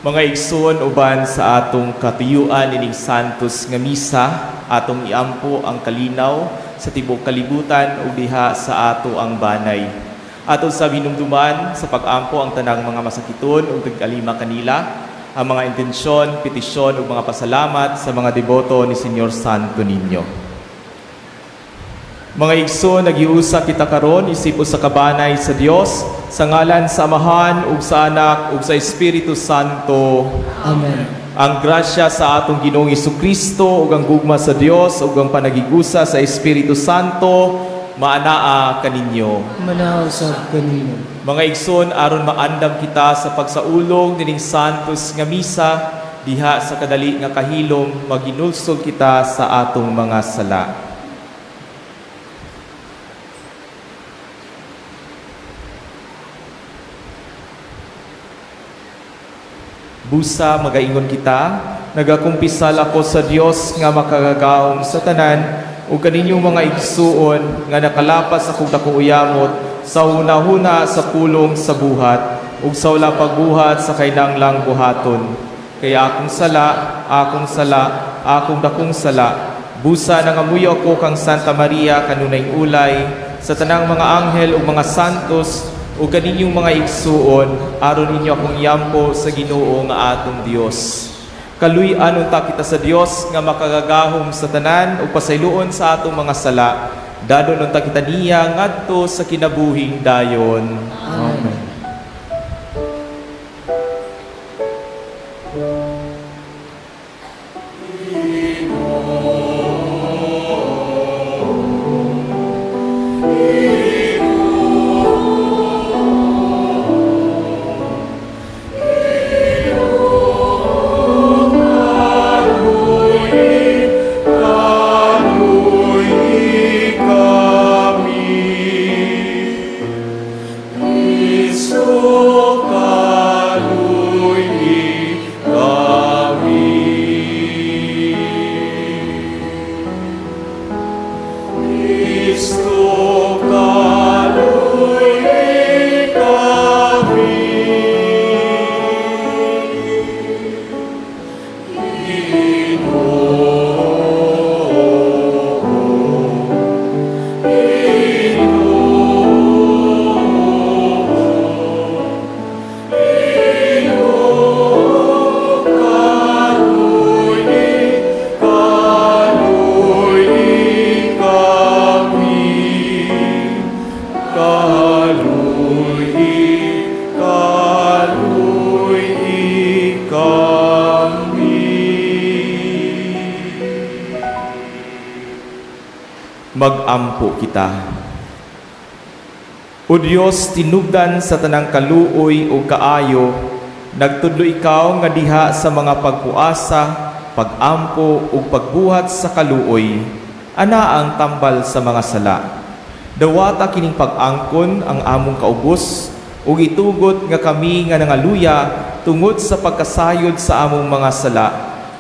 Mga igsoon, uban sa atong katuyuan ining Santos nga misa, atong iampo ang kalinaw sa tibuok kalibutan ug diha sa ato ang banay. Ato sa hinumduman sa pag-ampo ang tanang mga masakiton ug tag-alima kanila, ang mga intensyon, petisyon ug mga pasalamat sa mga deboto ni Señor Santo Niño. Mga igsoon, nagiusa kita karon isip usa ka banay sa Dios sa ngalan sa Amahan ug sa Anak ug sa Espiritu Santo. Amen. Ang grasya sa atong Ginoong Kristo ug ang gugma sa Dios ug ang panagigusa sa Espiritu Santo maanaa kaninyo. Manaa usab kanimo. Mga igsoon, aron maandam kita sa pagsaulog nining Santos nga misa diha sa kadali nga kahilom, maginulsol kita sa atong mga sala. Busa magaingon kita, nagakumpisal ako sa Dios nga makagagahom sa tanan ug kaninyong mga igsuon nga nakalapas akong dakong uyamot sa hunahuna, sa pulong, sa buhat ug sa wala pagbuhat sa kainanglang buhaton. Kaya akong sala, akong sala, akong dakong sala. Busa nangamuyo ako kang Santa Maria kanunay ulay sa tanang mga anghel ug mga santos ug kaninyong mga igsuon aron ninyo akong yampo sa Ginoo nga atong Dios. Kaluy-an unta kita sa Dios nga makagagahom sa tanan ug pasayloon sa atong mga sala. Dadon unta kita niya ngadto sa kinabuhing dayon. Amen. Kalui kami. Kristo, kalui kami. Kristo, kalui kami. Kalui kami. Kalui, kalui kami. Magampo kita. O Dios, tinubdan sa tanang kaluoy o kaayo, nagtudlo ikaw nga diha sa mga pagpuasa, pagampo ug pagbuhat sa kaluoy, ana ang tambal sa mga sala. Dawata kining pag-angkon ang among kaubos ug itugot nga kami nga nangaluya tungod sa pagkasayod sa among mga sala,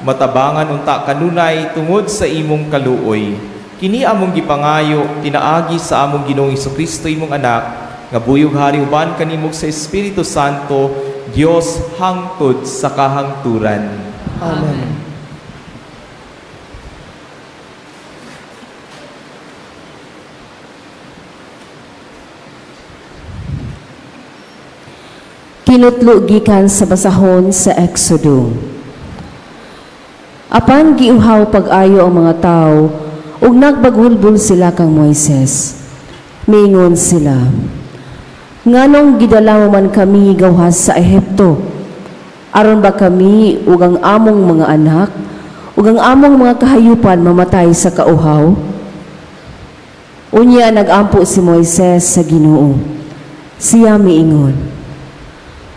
matabangan unta kanunay tungod sa imong kaluoy. Kini among gipangayo tinaagi sa among Ginoong Hesukristo, imong anak, nga buyog hari uban kanimo sa Espiritu Santo, Dios hangtod sa kahangturan. Amen. Kinutlo gikan sa basahon sa Exodo. Apan giuhaw pag-ayo ang mga tao ug nagbaghulbol sila kang Moises. Miingon sila, "Nganong gidala mo man kami gawas sa Ehipto? Aron ba kami ug ang among mga anak ug ang among mga kahayupan mamatay sa kauhaw?" Unya nagampo si Moises sa Ginoo. Siya miingon,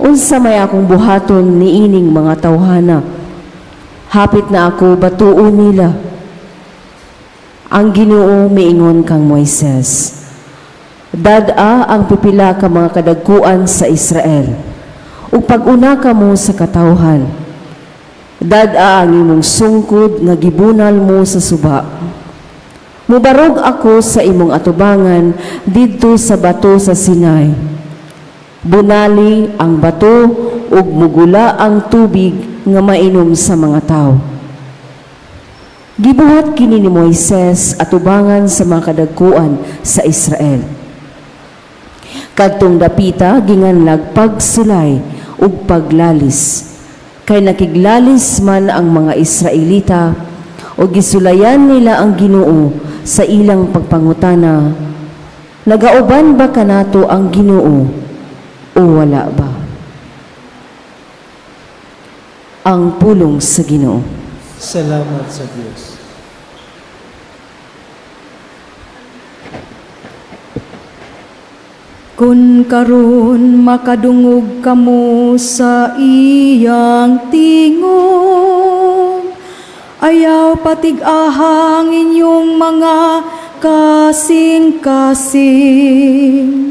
"Unsa may akong buhaton niining mga tawhana? Hapit na ako batuon nila." Ang Ginoo miingon kang Moises, "Dad-a ang pipila ka mga kadagkuan sa Israel, ug pag-una kamo sa katawhan. Dad-a ang imong sungkod nga gibunal mo sa suba. Mubarog ako sa imong atubangan didto sa bato sa Sinai. Bunali ang bato ug mugula ang tubig nga mainom sa mga tawo. Gibuhat kini ni Moises atubangan sa mga kadagkuan sa Israel. Kadtong dapita ginganlag Pagsulay ug Paglalis, kay nakiglalis man ang mga Israelita ug gisulayan nila ang Ginoo sa ilang pagpangutana, "Nagauban ba kanato ang Ginoo o wala ba?" Ang pulong sa Ginoo. Salamat sa Diyos. Kun karon makadungog kamo sa iyang tingog, ayaw patig-ahang inyong mga kasing-kasing.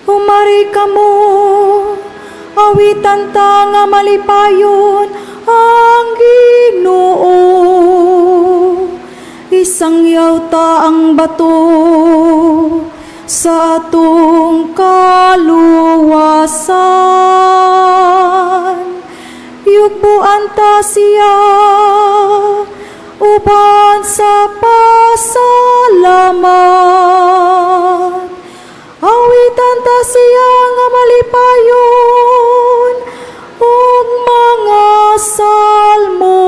Humari kamo, awitan ta nga malipayon ang Ginoo. Isangyaw ta ang bato sa atong kaluwasan. Yugbuan ta siya uban sa pasalamat. Awitan ta siya nga malipayon ug mga salmo.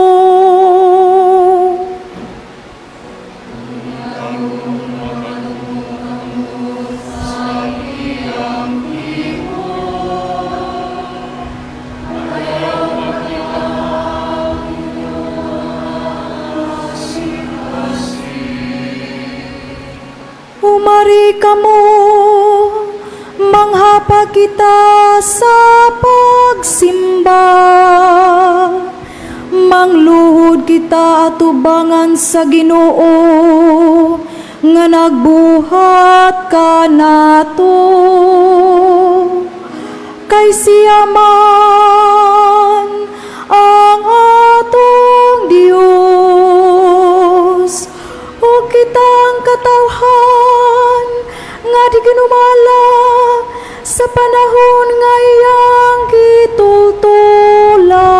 Humari kamo, manghapa kita sa pagsimba. Mangluhod kita atubangan sa Ginoo nga nagbuhat kanato. Kay siya man ang atong Dios ug kitang katawhan nga di ginumala sa panahon nga iyang gitultulan.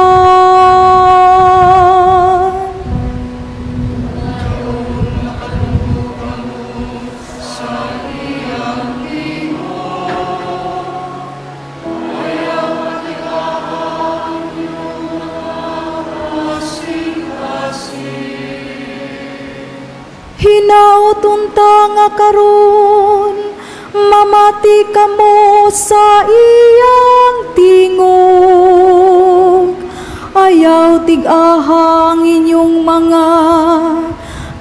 Hinaoton ta nga karon mamati kamo sa iyang tingog. Ayaw tig-ahang inyong mga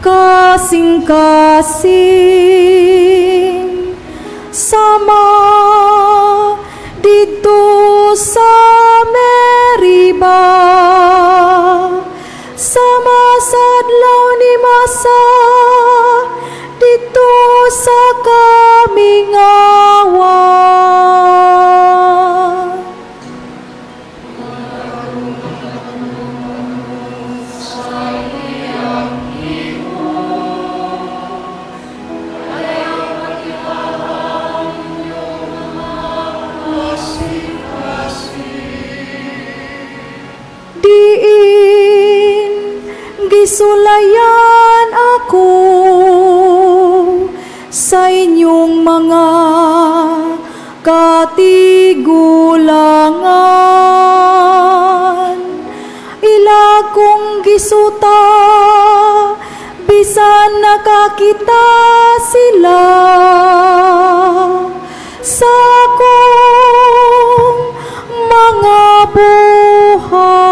kasing-kasing. Sama didto sa Meriba, sama sa adlaw ni Masa, didto sa kamingawan. Diin gisulayan ako sa inyong mga katigulangan. Ila kong gisuta, bisan nakakita sila sa akong mga buhat.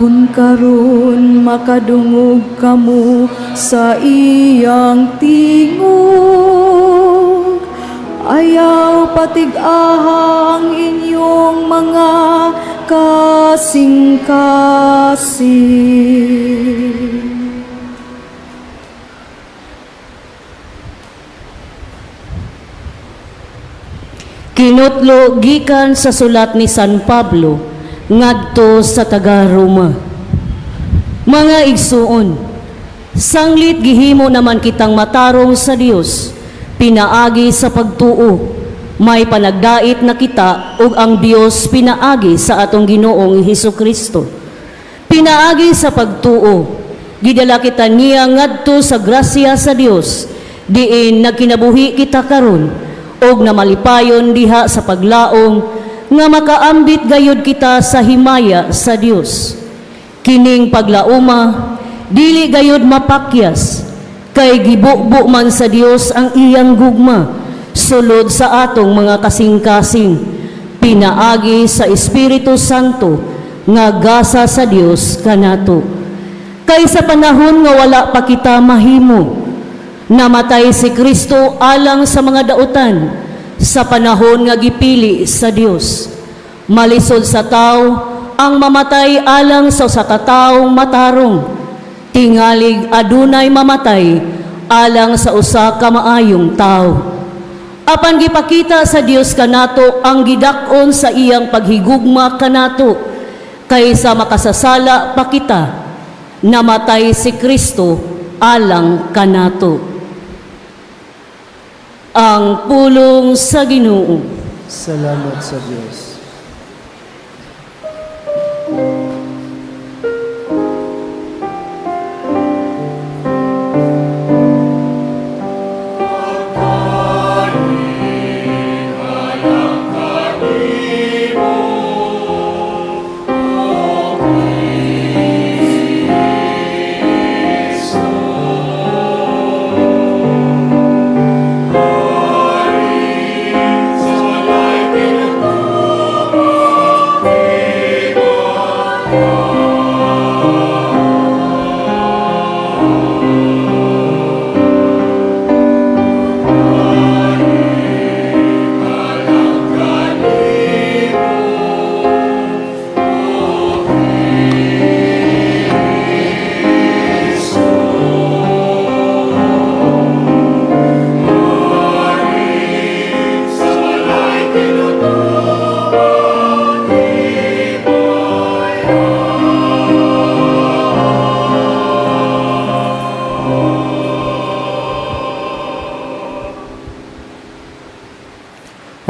Kun karon makadungog kamo sa iyang tingog, ayaw patig-ahang inyong mga kasing-kasing. Kinutlo gikan sa sulat ni San Pablo ngadto sa taga-Roma. Mga igsuon, sanglit gihimo naman kitang matarong sa Dios pinaagi sa pagtuo, may panagdait na kita ug ang Dios pinaagi sa atong Ginoong Hesus Kristo. Pinaagi sa pagtuo, gidala kita niya ngadto sa grasya sa Dios, diin nagkinabuhi kita karon og namalipayon diha sa paglaom nga makaambit gayud kita sa himaya sa Dios. Kining paglauma dili gayud mapakyas, kay gibubo man sa Dios ang iyang gugma sulod sa atong mga kasing-kasing pinaagi sa Espiritu Santo nga gasa sa Dios kanato. Kay sa panahon nga wala pa kita mahimo, namatay si Kristo alang sa mga dautan sa panahon nga gipili sa Dios. Malisod sa tao ang mamatay alang sa usa ka taong matarong. Tingalig adunay mamatay alang sa usa ka maayong tao. Apan gipakita sa Dios kanato ang gidak-on sa iyang paghigugma kanato, kaysa makasasala pa kita, namatay si Kristo alang kanato. Ang pulong sa Ginoo. Salamat sa Diyos.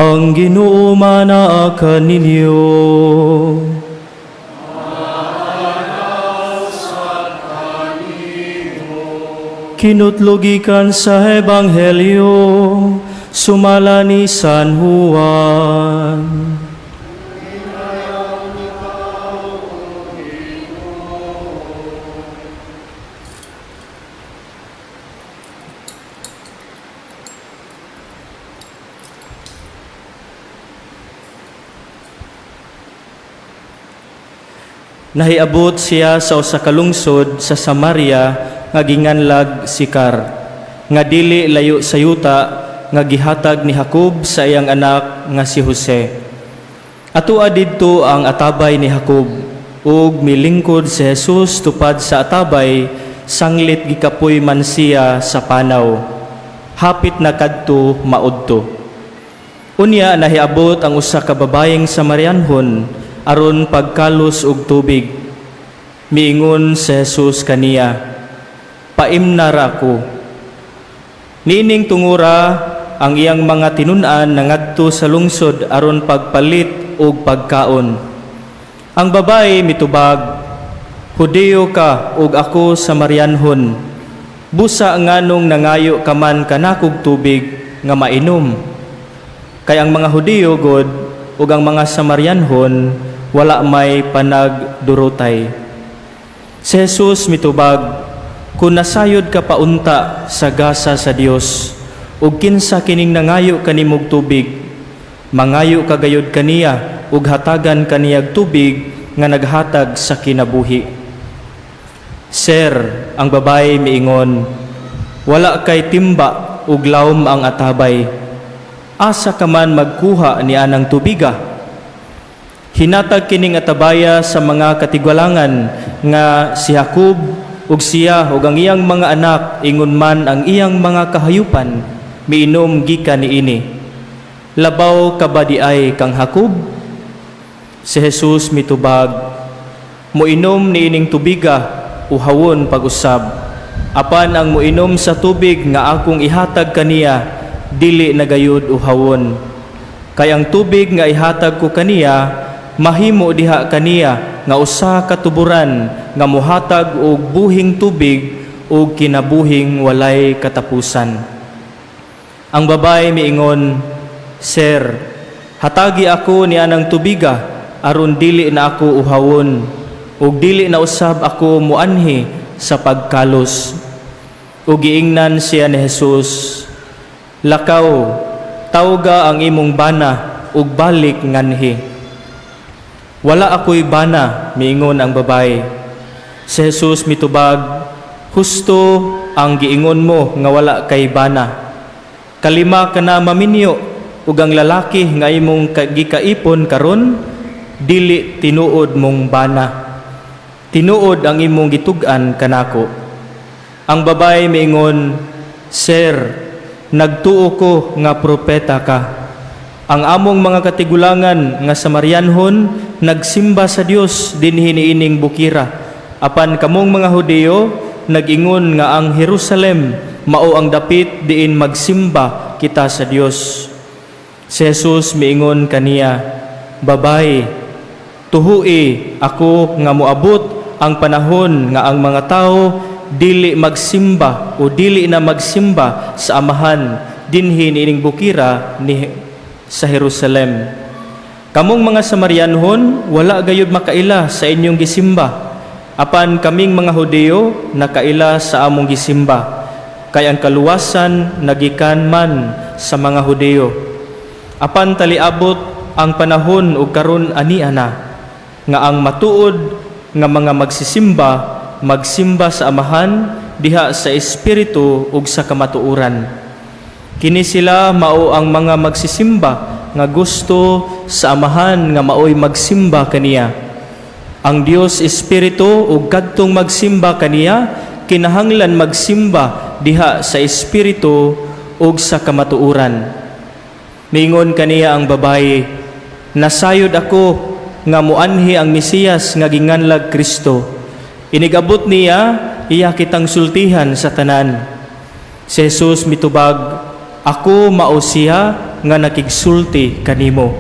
Ang Ginoo manaa kaninyo. Kinutlo gikan sa Ebanghelyo sumala ni San Juan. Nahiabot siya sa usa ka lungsod sa Samaria nga ginganlag Sikar, nga dili layo sa yuta nga gihatag ni Jacob sa iyang anak nga si Jose. Atua didto ang atabay ni Jacob, ug milingkod si Jesus tupad sa atabay, sanglit gikapoy man siya sa panaw. Hapit na kadto maudto. Unya nahiabot ang usa ka babayeng Samarianhon aron pagkalos og tubig. Miingon si Jesus kaniya, "Paimnara ko." Niining tungura ang iyang mga tinun-an nangadto sa lungsod aron pagpalit og pagkaon. Ang babae mitubag, "Hudiyo ka ug ako Samarianhon. Busa nganong nangayo ka man kanakog tubig nga mainom?" Kay ang mga Hudiyo god ug ang mga Samarianhon wala may panagdurotay. Si Jesus mitubag, "Kung nasayod ka paunta sa gasa sa Dios, ug kinsa kining nangayo kanimog tubig, mangayo ka gayod kaniya ug hatagan kaniyag tubig nga naghatag sa kinabuhi." "Sir," ang babae miingon, "wala kay timba ug lawom ang atabay. Asa ka man magkuha ni anang tubiga? Hinatag kining atabaya sa mga katigwalangan nga si Jacob, ug siya ug ang iyang mga anak ingon man ang iyang mga kahayupan miinom gikan niini." Labaw ka ba diay kang Jacob? Si Jesus mitubag, "Moinom niining tubiga, uhawon pag-usab. Apan ang moinom sa tubig nga akong ihatag kaniya, dili na gayud uhawon. Kay ang tubig nga ihatag ko kaniya, mahimo diha kaniya nga usa ka tuburan nga mohatag og buhing tubig ug kinabuhing walay katapusan." Ang babae miingon, "Sir, hatagi ako ni anang tubiga aron dili na ako uhawon ug dili na usab ako muanhi sa pagkalos." Ug giingnan siya ni Jesus, "Lakaw, tawga ang imong bana ug balik nganhi." "Wala ako'y bana," miingon ang babae. Si Jesus mitubag, "Husto ang giingon mo nga wala kay bana. Kalima ka na maminyo ug ang lalaki nga imong gikaipon karon dili tinuod mong bana. Tinuod ang imong gitug-an kanako." Ang babae miingon, "Sir, nagtuo ko nga propeta ka. Ang among mga katigulangan nga Samarianhon nagsimba sa Dios dinhi niining bukira. Apan kamong mga Hudiyo nag-ingon nga ang Jerusalem mao ang dapit diin magsimba kita sa Dios." Si Jesus miingon kaniya, "Babae, tuhui ako nga moabot ang panahon nga ang mga tao dili magsimba o dili na magsimba sa Amahan dinhi niining bukira ni sa Jerusalem. Kamong mga Samarianhon wala gayud makaila sa inyong gisimba. Apan kaming mga Hudiyo nakaila sa among gisimba, kay ang kaluwasan nagikan man sa mga Hudiyo. Apan taliabot ang panahon ug karon ania na nga ang matuod nga mga magsisimba magsimba sa Amahan diha sa espiritu ug sa kamatuoran. Kini sila mao ang mga magsisimba nga gusto sa Amahan nga maoy magsimba kaniya. Ang Dios espiritu ug kadtong magsimba kaniya kinahanglan magsimba diha sa espiritu ug sa kamatuoran." Miingon kaniya ang babae, "Nasayod ako nga muanhi ang Mesiyas nga ginganlag Kristo. Inigabot niya, iya kitang sultihan sa tanan." Si Jesus mitubag, "Ako mao siya nga nakigsulti kanimo."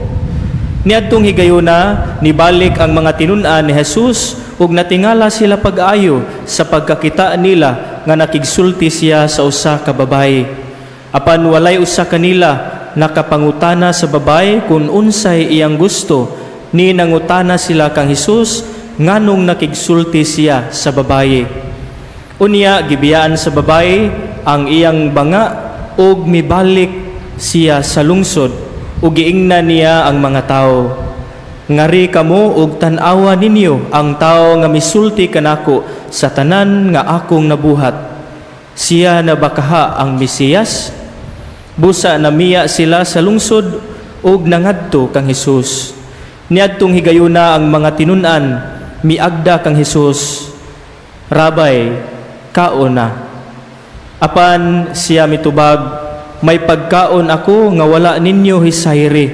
Niadtong higayuna, nibalik ang mga tinun-an ni Jesus ug natingala sila pag-ayo sa pagkakita nila nga nakigsulti siya sa usa ka babayi. Apan walay usa kanila nakapangutana sa babayi kung unsay iyang gusto, ni nangutana sila kang Jesus nganong nakigsulti siya sa babayi. Unya gibiyaan sa babayi ang iyang banga ug mibalik siya sa lungsod ug giingnan niya ang mga tawo, "Ngari kamo ug tan-awa ninyo ang tawo nga misulti kanako sa tanan nga akong nabuhat. Siya na ba kaha ang Mesiyas?" Busa namiya sila sa lungsod ug nangadto kang Hesus. Niadtong higayuna ang mga tinun-an miagda kang Hesus, "Rabbi, kaon na." Apan siya mitubag, "May pagkaon ako nga wala ninyo hisayri."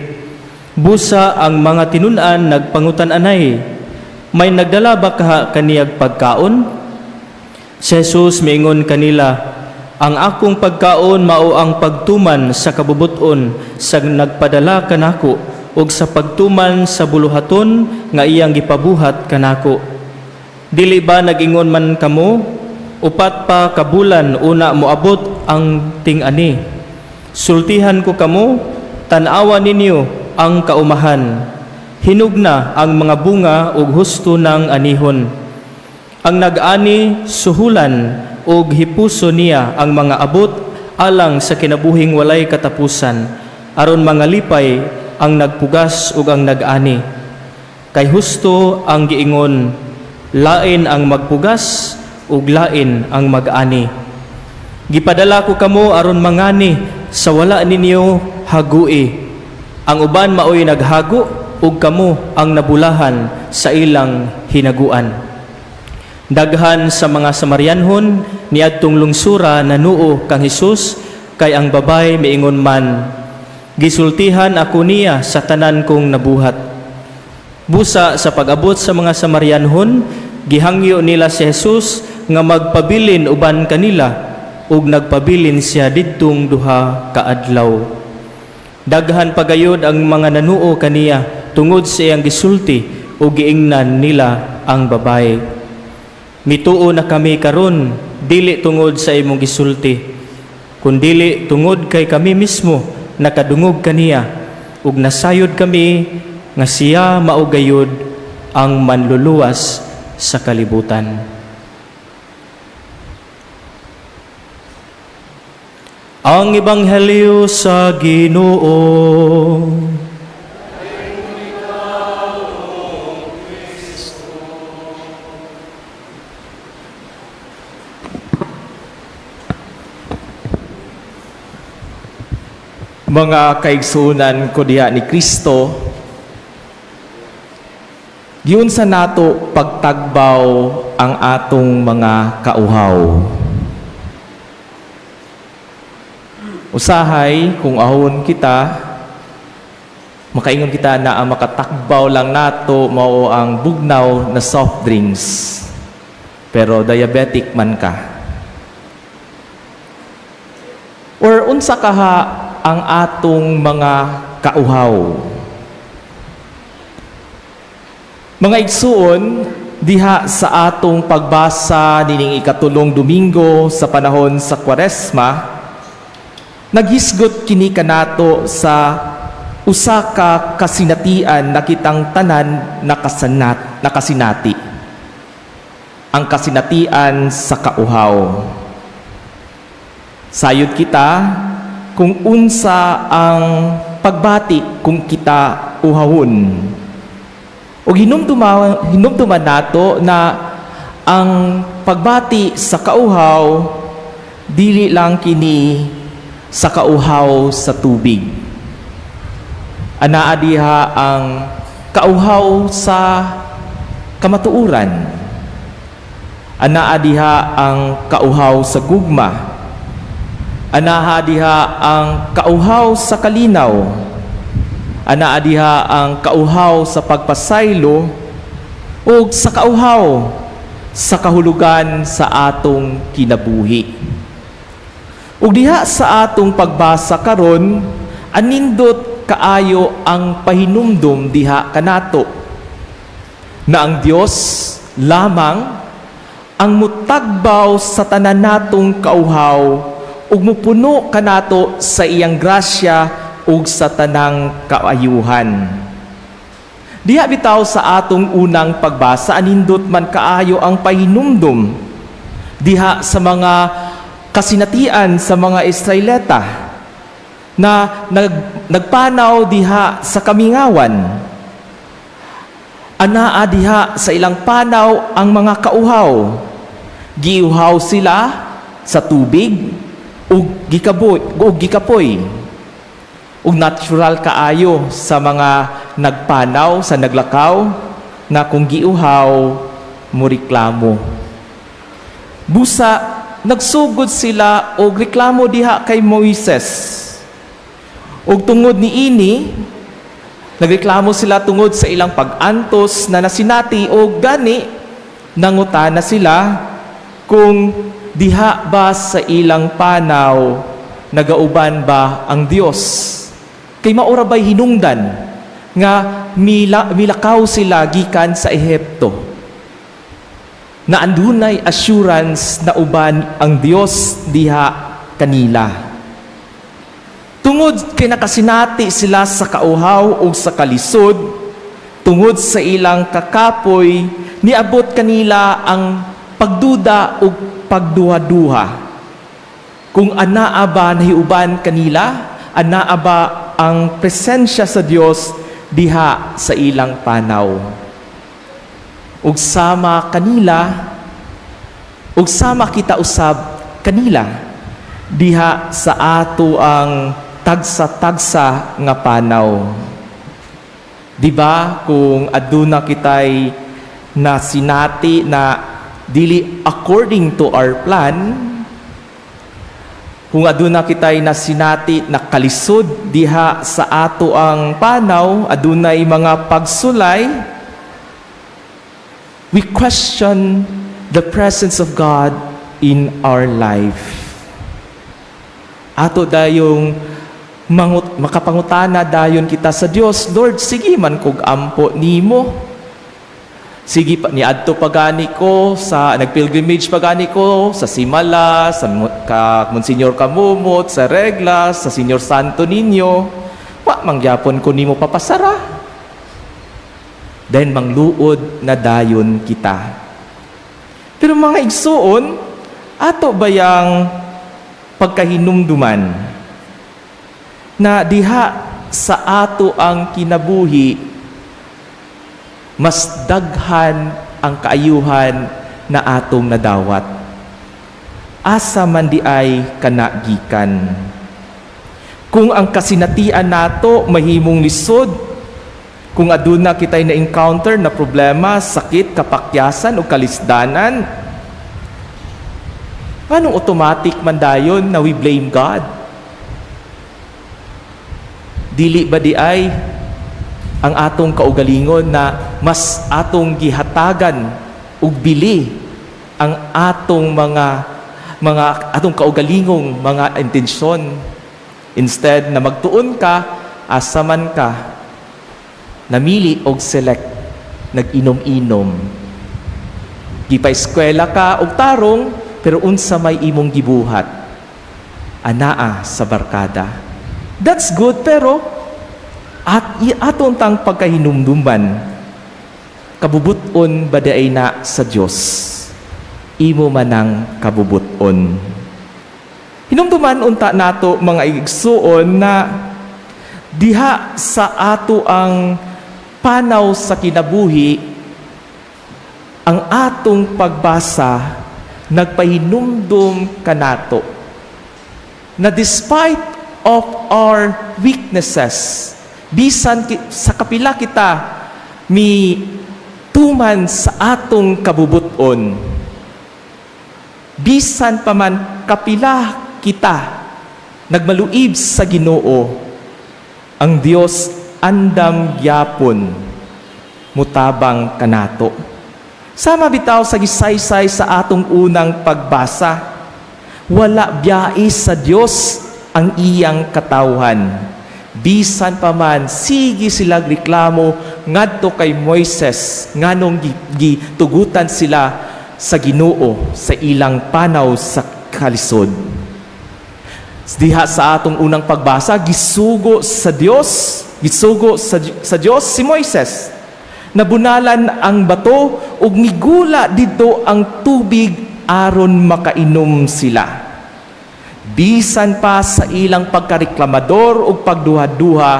Busa ang mga tinun-an nagpangutan-anay, "May nagdala ba kaha kaniyag pagkaon?" Si Jesus miingon kanila, "Ang akong pagkaon mao ang pagtuman sa kabubut-on sa nagpadala kanako ug sa pagtuman sa buluhaton nga iyang gipabuhat kanako. Dili ba nag-ingon man kamo, 'Upat pa ka bulan una moabot ang ting-ani'? Sultihan ko kamo, tan-awa ninyo ang kaumahan. Hinog na ang mga bunga ug husto ng anihon. Ang nag-ani suhulan ug hipuso niya ang mga abot alang sa kinabuhing walay katapusan, aron mangalipay ang nagpugas ug ang nag-ani. Kay husto ang giingon, 'Lain ang magpugas ug lain ang mag-ani.' Gipadala ko kamo aron mangani sa wala ninyo hagui. Ang uban maoy naghago ug kamo ang nabulahan sa ilang hinaguan." Daghan sa mga Samarianhon niadtong lungsura nanuo kang Hesus kay ang babae miingon man, Gisultihan ako niya sa tanan kong nabuhat." Busa sa pag-abot sa mga Samarianhon, gihangyo nila si Jesus nga magpabilin uban kanila, ug nagpabilin siya didtong 2 ka adlaw. Daghan pagayod ang mga nanuo kaniya tungod sa iyang gisulti, ug giingnan nila ang babaye, "Mituo na kami karon, dili tungod sa imong gisulti, kundili tungod kay kami mismo nakadungog kaniya ug nasayod kami nga siya mao gayud ang Manluluwas sa kalibutan." Ang Ebanghelyo sa Ginoo. Mga kaigsunan ko diha ni Kristo, giunsa nato pagtagbaw ang atong mga kauhaw? Usahay kung ahon kita, makaingon kita na ang makatakbaw lang nato mao ang bugnaw na soft drinks. Pero diabetic man ka. Or unsa kaha ang atong mga kauhaw? Mga igsuon, diha sa atong pagbasa nining ikatulong Domingo sa panahon sa Kwaresma, naghisgot kini kanato sa usa ka kasinatian na kitang tanan nakasinati. Ang kasinatian sa kauhaw. Sayod kita kung unsa ang pagbati kung kita uhawon. O hinumduman nato na ang pagbati sa kauhaw dili lang kini sa kauhaw sa tubig. Anaa diha ang kauhaw sa kamatuoran. Anaa diha ang kauhaw sa gugma. Anaa diha ang kauhaw sa kalinaw. Anaa diha ang kauhaw sa pagpasaylo ug sa kauhaw sa kahulugan sa atong kinabuhi. Ug diha sa atong pagbasa karon, anindot kaayo ang pahinumdum diha kanato na ang Dios lamang ang mutagbaw sa tanan natong kauhaw ug mupuno kanato sa iyang grasya ug sa tanang kaayuhan. Diha bitaw sa atong unang pagbasa, anindot man kaayo ang pahinumdum diha sa mga kasinatian sa mga Israelita na nagpanaw diha sa kamingawan. Anaa diha sa ilang panaw ang mga kauhaw. Giuhaw sila sa tubig ug gikaboy, ug gikapoy. Ug natural kaayo sa mga nagpanaw, sa naglakaw, na kung giuhaw, mureklamo. Busa, nagsugod sila og reklamo diha kay Moises. Ug tungod niini, nagreklamo sila tungod sa ilang pag-antos na nasinati, o gani nangutana sila kung diha ba sa ilang panaw nagauban ba ang Dios. Kay maura ba'y hinungdan nga milakaw sila gikan sa Ehipto, na andunay assurance na uban ang Dios diha kanila. Tungod kay nakasinati sila sa kauhaw o sa kalisod, tungod sa ilang kakapoy, niabot kanila ang pagduda o pagduha-duha. Kung anaa ba nahiuban kanila, anaa ba ang presensya sa Dios diha sa ilang panaw. Ug sama kanila, ug sama kita usab kanila diha sa ato ang tagsa-tagsa nga panaw. Di ba kung aduna kitay na sinati na dili according to our plan, Kung aduna kita'y nasinati na kalisod diha sa ato ang panaw, adunay mga pagsulay, we question the presence of God in our life. Ato dayong makapangutana dayon kita sa Dios, "Lord, sige man kog ampo nimo. Sige pa niadto pa gani ko sa nagpilgrimage pa gani ko sa Simala, sa ka Monsignor Camomot, sa Regla, sa Señor Santo Niño. Wa man gyapon ko nimo papasara." Then mangluod na dayon kita. Pero mga igsuon, ato bayang pagkahinumduman na diha sa ato ang kinabuhi, mas daghan ang kaayuhan na atong nadawat? Asa man di ay kanagikan? Kung ang kasinatian nato mahimong lisod, kung aduna kita'y na-encounter na problema, sakit, kapakyasan o kalisdanan, anong automatic man dayon na we blame God? Dili ba di ay ang atong kaugalingon na mas atong gihatagan og bili ang atong mga atong kaugalingong mga intensyon? Instead na magtuon ka, asa man ka namili og select, nag-inom-inom? Gipa-eskwela ka og tarong, pero unsa may imong gibuhat? Anaa sa barkada. That's good, pero at aton tang pagkahinumduman, kabubuton ba diay na sa Dios? Imo manang kabubuton. Hinumduman unta nato, mga igsuon, na diha sa ato ang panaw sa kinabuhi, ang atong pagbasa nagpahinumdum kanato na despite of our weaknesses, bisan sa kapila kita mi tuman sa atong kabubuton, bisan pa man kapila kita nagmaluib sa Ginoo, ang Dios andam gyapon mutabang kanato. Sama bitaw sa gisaysay sa atong unang pagbasa, wala biyai sa Dios ang iyang katawhan. Bisan pa man sige sila reklamo ngadto kay Moises nganong gitugutan sila sa Ginoo sa ilang panaw sa kalisod. Diha sa atong unang pagbasa, gisugo sa Dios, gisugo sa Dios si Moises. Nabunalan ang bato ug migula didto ang tubig aron makainom sila. Bisan pa sa ilang pagkareklamador ug pagduha-duha,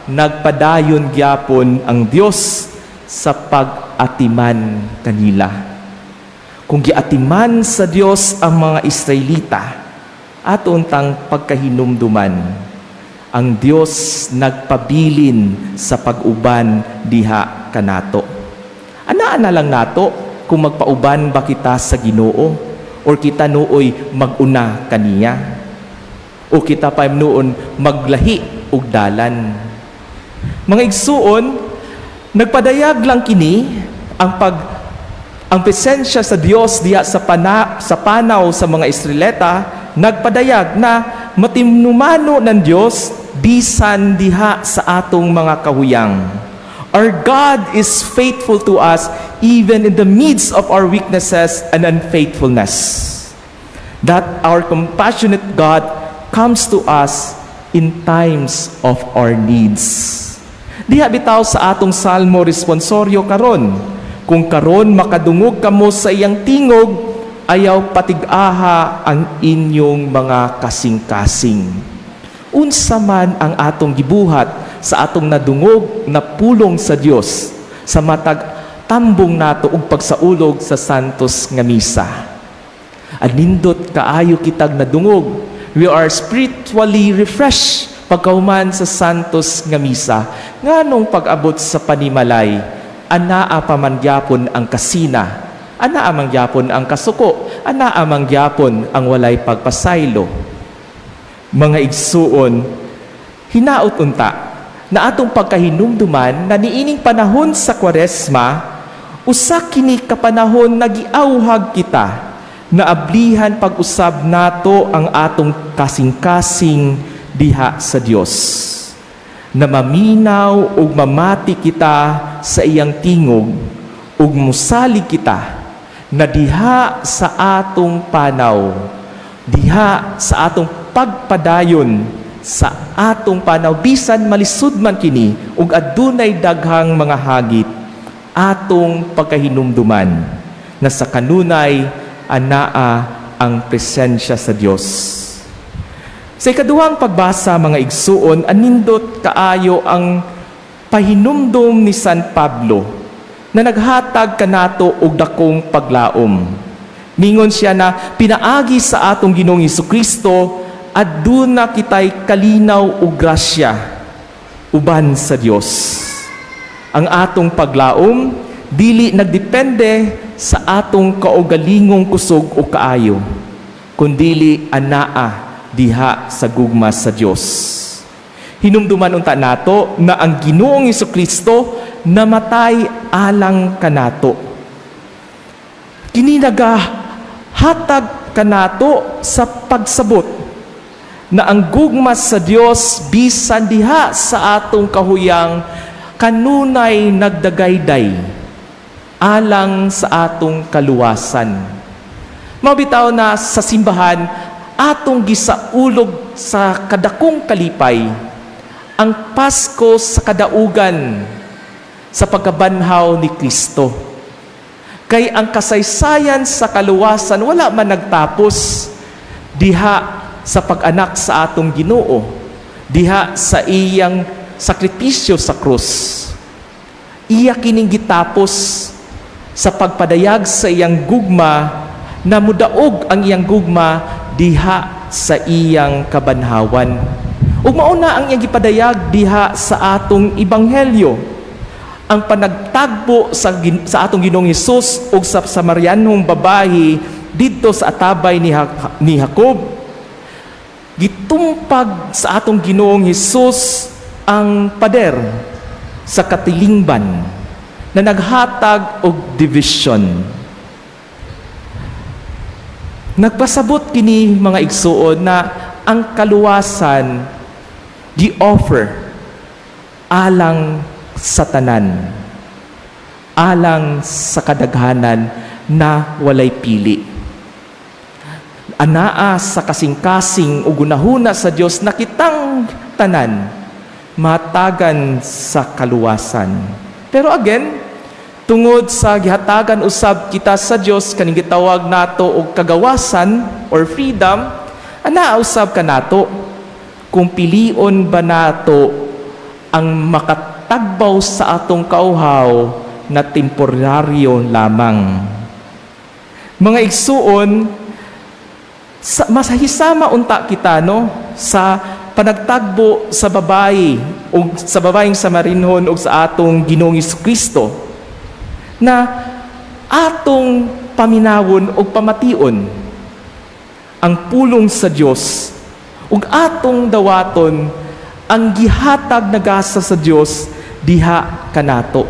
nagpadayon gyapon ang Dios sa pag-atiman kanila. Kung giatiman sa Dios ang mga Israelita, aton tang pagkahinumduman, ang Dios nagpabilin sa pag-uban diha kanato. Anaa na lang nato kung magpauban ba kita sa Ginoo or kita nuoy maguna kaniya o kita pa noon maglahi og dalan. Mga igsuon, nagpadayag lang kini ang presensya sa Dios diha sa panaw sa mga Israelita, nagpadayag na matinumano ng Dios bisan diha sa atong mga kahuyang. Our God is faithful to us even in the midst of our weaknesses and unfaithfulness. That our compassionate God comes to us in times of our needs. Diha bitaw sa atong Salmo responsoryo karon, "Kung karon makadungog kamo sa iyang tingog, ayaw patig-aha ang inyong mga kasing-kasing." Unsa man ang atong gibuhat sa atong nadungog na pulong sa Dios sa matag tambong nato ug pagsaulog sa Santos nga Misa? Anindot kaayo kitag nadungog. We are spiritually refreshed pagkahuman sa Santos nga Misa. Nganong pag-abot sa panimalay, anaa pa man gyapon ang kasina, anaa man gyapon ang kasuko, anaa man gyapon ang walay pagpasaylo? Mga igsuon, hinaot unta na atong pagkahinumduman na niining panahon sa Kwaresma, usa kini ka panahon na giawhag kita na ablihan pag-usab nato ang atong kasing-kasing diha sa Dios, na maminaw ug mamati kita sa iyang tingog ug musalig kita na diha sa atong panaw, diha sa atong pagpadayon sa atong panaw, bisan malisod man kini ug adunay daghang mga hagit, atong pagkahinumduman na sa kanunay anaa ang presensya sa Dios. Sa ikaduhang pagbasa, mga igsuon, anindot kaayo ang pahinumdum ni San Pablo na naghatag kanato og dakong paglaom. Mingon siya na pinaagi sa atong Ginoong Kristo, aduna kitay kalinaw ug grasya uban sa Dios. Ang atong paglaom dili nagdepende sa atong kaugalingong kusog o kaayo, kundili anaa diha sa gugma sa Dios. Hinumduman unta nato na ang Ginoong Kristo namatay alang kanato. Kini nagahatag kanato sa pagsabot na ang gugma sa Dios, bisan diha sa atong kahuyang, kanunay nagdagayday alang sa atong kaluwasan. Mao bitaw na sa simbahan atong gisaulog sa kadakong kalipay ang Pasko sa kadaugan sa pagkabanhaw ni Kristo. Kay ang kasaysayan sa kaluwasan wala man nagtapos diha sa pag-anak sa atong Ginoo, diha sa iyang sakripisyo sa krus. Iya kining gitapos sa pagpadayag sa iyang gugma na mudaog ang iyang gugma diha sa iyang kabanhawan. Ug mao na ang iyang gipadayag diha sa atong ebanghelyo. Ang panagtagbo sa atong Ginoong Hesus ug sa Samarianhong babayi didto sa atabay ni Jacob, gitumpag sa atong Ginoong Hesus ang pader sa katilingban na naghatag og division. Nagpasabot kini, mga igsuon, na ang kaluwasan gi-offer alang sa tanan, alang sa kadaghanan na walay pili. Anaa sa kasing-kasing ug gunahuna sa Dios na kitang tanan matagan sa kaluwasan. Pero again, tungod sa gihatagan usab kita sa Dios kaning gitawag nato og kagawasan or freedom, anaa usab kanato kung pilion ba nato ang makatagbaw sa atong kauhaw na temporaryo lamang. Mga igsuon, masahisama unta kita, no, sa panagtagbo sa babae o sa babaeng Samarinhon o sa atong Ginoong Kristo na atong paminawon o pamation ang pulong sa Dios ug atong dawaton ang gihatag na gasa sa Dios diha kanato.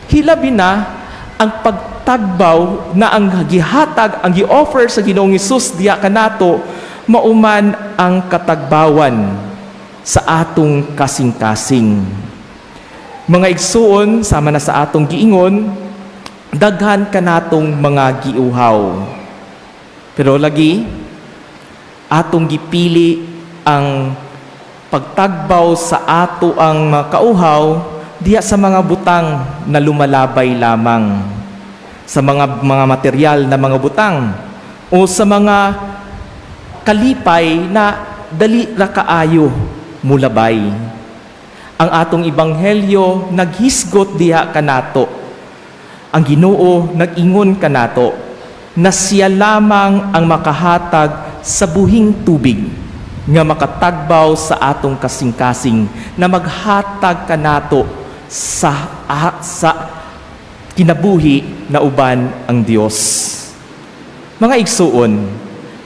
Hilabi na ang pagtagbaw na ang gihatag, ang gi-offer sa Ginoong Hesus diha kanato mauman ang katagbawan sa atong kasing-kasing. Mga igsuon, sama na sa atong giingon, daghan kanatong mga giuhaw. Pero lagi atong gipili ang pagtagbaw sa ato ang mga kauhaw diha sa mga butang na lumalabay lamang, sa mga material na mga butang o sa mga kalipay na dali ra kaayo mulabay. Ang atong ebanghelyo naghisgot diha kanato. Ang Ginoo nag-ingon kanato na siya lamang ang makahatag sa buhing tubig nga makatagbaw sa atong kasing-kasing, na maghatag kanato sa kinabuhi na uban ang Dios. Mga igsuon,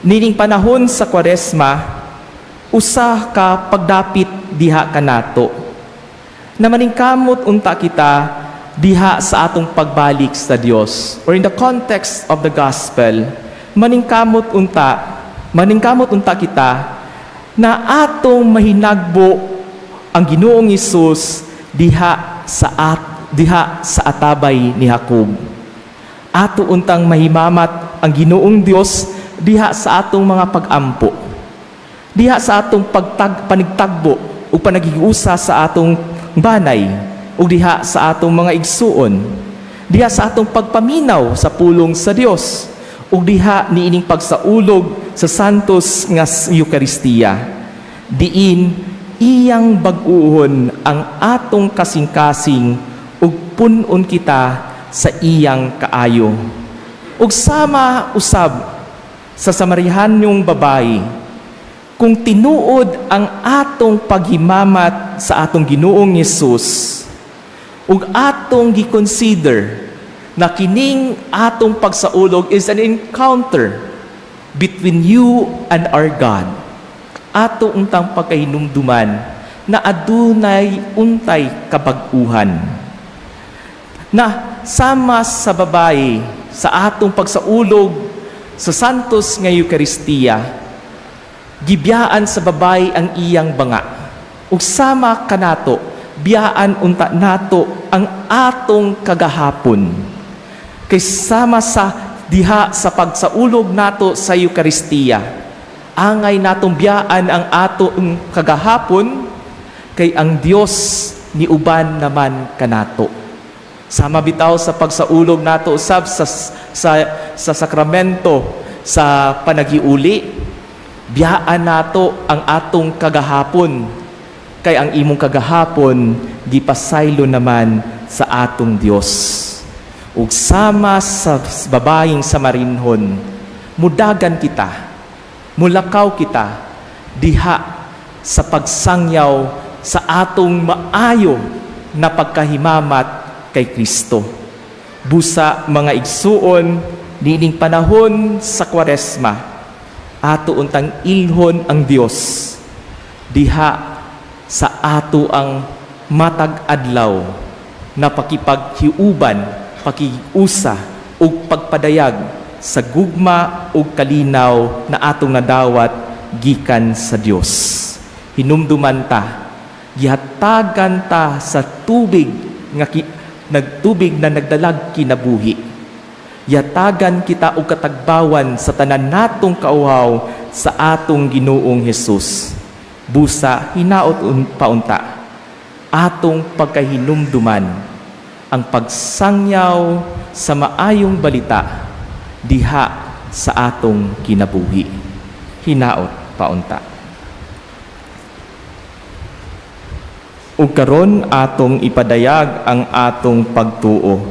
nining panahon sa Kwaresma, usa ka pagdapit diha kanato. Na maningkamot unta kita diha sa atong pagbalik sa Dios. Or in the context of the gospel, maningkamot unta kita na atong mahinagbo ang Ginoong Hesus diha sa atabay ni Jacob. Ato untang mahimamat ang Ginoong Dios diha sa atong mga pag-ampo. Diha sa atong panigtagbo ug panaghiusa sa atong banay ug diha sa atong mga igsuon. Diha sa atong pagpaminaw sa pulong sa Dios ug diha niining pagsaulog sa Santos nga Eukaristiya. Diin iyang bag-uhon ang atong kasing-kasing ug pun-on kita sa iyang kaayo. Ug sama usab sa Samarihanong babae, kung tinuod ang atong paghimamat sa atong Ginoong Hesus ug atong gi-consider na kining atong pagsaulog is an encounter between you and our God, ato untang pagkahinumduman na adunay untay kabag-uhan na sama sa babae sa atong pagsaulog sa Santos nga Eukaristiya, gibiyaan sa babae ang iyang banga, ug sama kanato, biyaan unta nato ang atong kagahapon, kay sama sa diha sa pagsaulog nato sa Eukaristiya, angay natong biyaan ang atong kagahapon, kay ang Dios niuban naman kanato. Sama bitaw sa pagsaulog nato usab sa sakramento sa panaghiuli, biyaan nato ang atong kagahapon, kay ang imong kagahapon gipasaylo naman sa atong Dios. Ug sama sa babayeng Samarinhon, mudagan kita, mulakaw kita diha sa pagsangyaw sa atong maayo na pagkahimamat kay Kristo. Busa, mga igsuon, niining panahon sa Kwaresma, ato untang ilhon ang Dios diha sa ato ang matag adlaw na pakipaghiuban, pakiusa ug pagpadayag sa gugma ug kalinaw na atong nadawat gikan sa Dios. Hinumduman ta, gihatagan ta sa tubig nga nagtubig na nagdalag kinabuhi. Yatagan kita og katagbawan sa tanan natong kauhaw sa atong Ginoong Hesus. Busa, hinaot paunta atong pagkahinumduman ang pagsangyaw sa maayong balita diha sa atong kinabuhi. Hinaot paunta. Ug karon atong ipadayag ang atong pagtuo.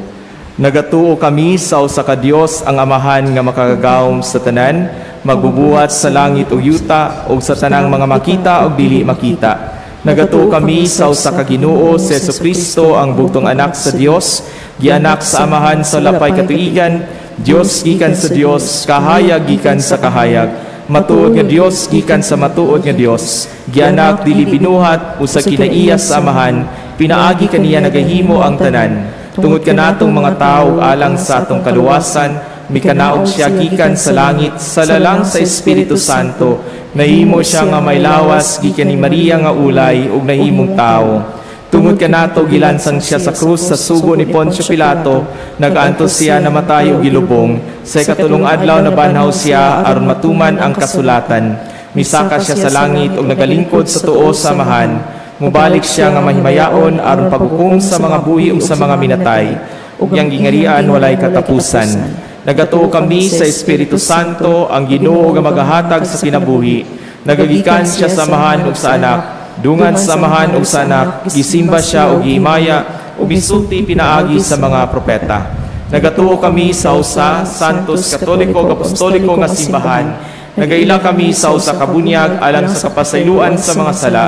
Nagatuo kami sa usa ka Dios, ang Amahan nga makagagahom sa tanan, magbubuhat sa langit ug yuta ug sa tanang mga makita ug dili makita. Nagatuo kami sa usa ka Ginoo, si Hesukristo, ang bugtong anak sa Dios, gianak sa Amahan sa lapay katuigan, Dios gikan sa Dios, kahayag gikan sa kahayag, matuod nga Dios gikan sa matuod nga Dios, gianak, dili binuhat, usa kinaiya sa Amahan, pinaagi kaniya nagahimo ang tanan. Tungod kanatong mga tawo alang sa atong kaluwasan, mikanaog siya gikan sa langit sa lalang sa Espiritu Santo. Nahimo siya nga may lawas gikan ni Maria nga ulay ug nahimong tawo. Tungod kanato gilansang siya sa krus sa sugo ni Poncio Pilato, nagaantos siya, namatay ug gilubong. Sa ikatulong adlaw nabanhaw siya aron matuman ang kasulatan. Misaka siya sa langit ug nagalingkod sa tuo sa Amahan. Mubalik siya nga mahimayaon aron paghukom sa mga buhi ug sa mga minatay. Ug iyang gingarian walay katapusan. Nagatuo kami sa Espiritu Santo, ang Ginoo nga magahatag sa kinabuhi. Nagagikan siya sa Amahan ug sa Anak. Dungan sa Amahan ug sa Anak, gisimba siya ug gihimaya ug misulti pinaagi sa mga propeta. Nagatuo kami sa usa, Santos, Katoliko ug Apostoliko nga simbahan. Nagaila kami sa usa ka bunyag alang sa kapasayloan sa mga sala.